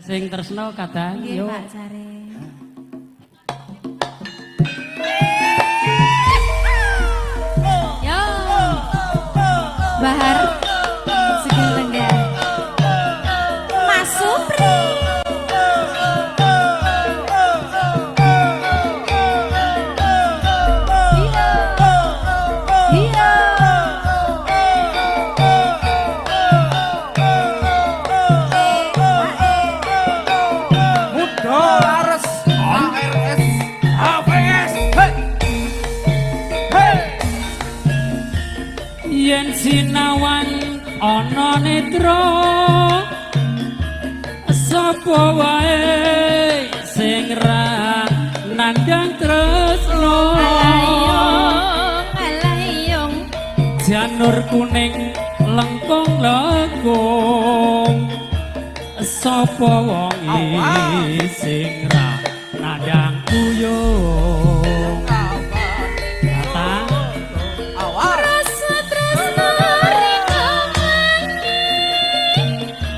Sing tresno kadang Nggih, yo. Pak Jare. Yo. Bahar Sugeng Lenggah. Mas Supri. Iya. Iya. Muda Laras ARS AVS. Hey. Hey. Yen sinawan ana netra sapa wae sing ra nandhang tresno. Alayong, alayong. Janur kuning lengkung lekung sapa wonge sing ra nandhang kuyung. Kata Awar. Rasa tresno riko wangi,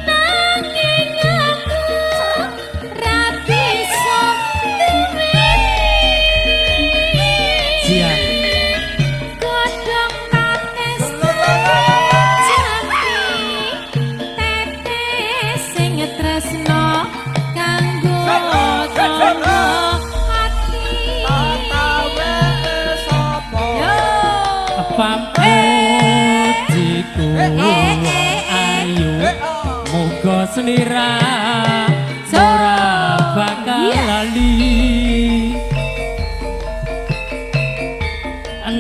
nanging aku ra bisa duweni. Jian. Godhong kates jati, tetes sing tresno kanggo tangga ati. Yo. Pamujiku ayu, muga slira ora bakal lali.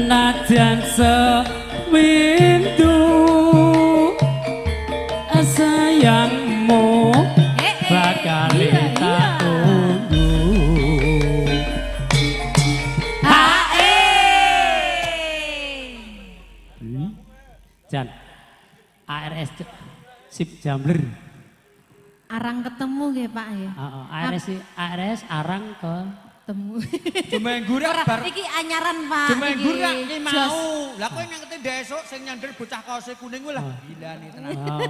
Najan sewindu sayangmu bakal tak tunggu. Hae. Jan ARS sip jambler. Arang ketemu nggih Pak ya. Heeh, ARS ARS arang ke Ketemu. Jumenggur Ora, bar iki anyaran Pak. Jumenggur iki. rak ki Jos. mau. Lah kowe ngerti ndek esuk sing nyander bocah kaose kuning kuwi lah. Gila nih tenan. Oh.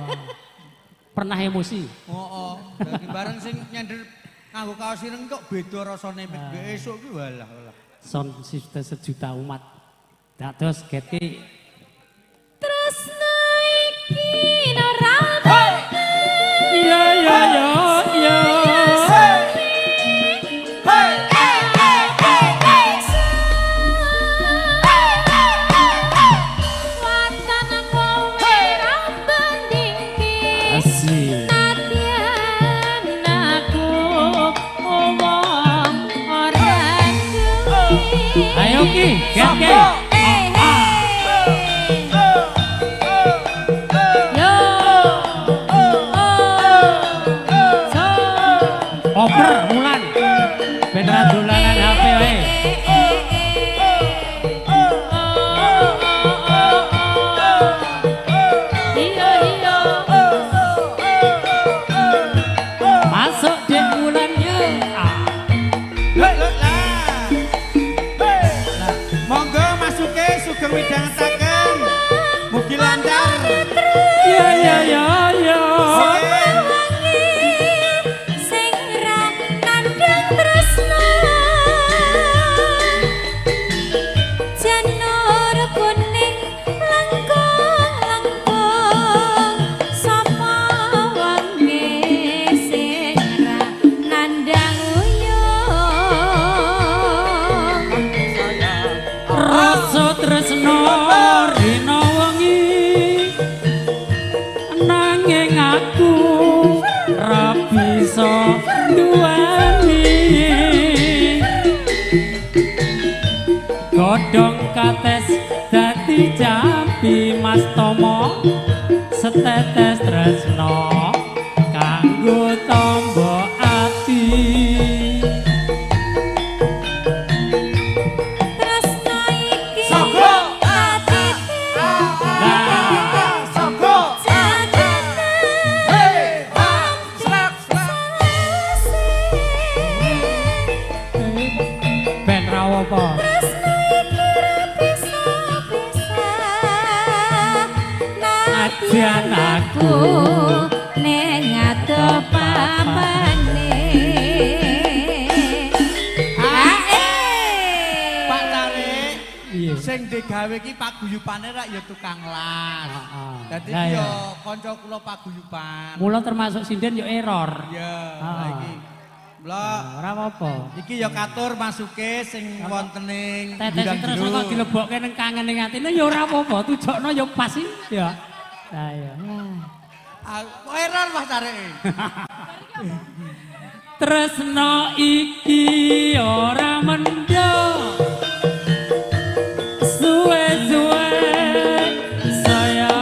Pernah emosi. Heeh. Dadi bareng sing nyander nganggo kaos ireng kok beda rasane mek ndek esuk ki walah walah. Sound system sejuta umat. Dados getke Tresno iki ora ya ya ya ya. Watan kowe ra bandingke. Asik. Nadyan aku wong ora duwe. Ayo ki, getke. Eh, eh. Yo. Oh. So. Oper mulan. Ben ra dolanan HP wae. Iya, iya. Masuk dek mulan yo. Ah. Lho lho lah. Lah, monggo masuke sugeng midhangetaken. Mugi lancar. Ya ya ya ya. Sing ra nandhang tresno. Janur kuning lengkung-lengkung, sapa wonge sing ra nandhang uyung. Rasa tresno rina wengi nanging aku ra bisa duweni. Godhong kates dadi jampi Mas Tomo setetes tresno kanggo tombo ati. Tresno iki Sogo. ati Nah. Sogo. jagate. Hey, ha, slak slak. Ben ra apa. Tresno iki ra bisa-bisa. Nadyan aku Sing digawe iki paguyubane rak ya tukang las. Heeh. Dadi Lah, iki iya. ya kanca kula paguyuban. Mula termasuk sinden yo error. Iya, Ah. lah iki. Mula Ora apa-apa. iki ya katur masuke sing wonten ing Tetes terus kok dilebokke ning kangen ning atine ya ora apa-apa, tujokno ya pas iki ya. Lah iya. Ah, kok error Mas areke. Tresno iki ora mendho. Suwe-suwe saya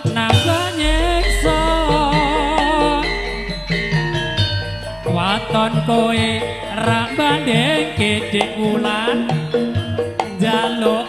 nambah nyiksa. Waton kowe ra bandingke dik wulan njaluk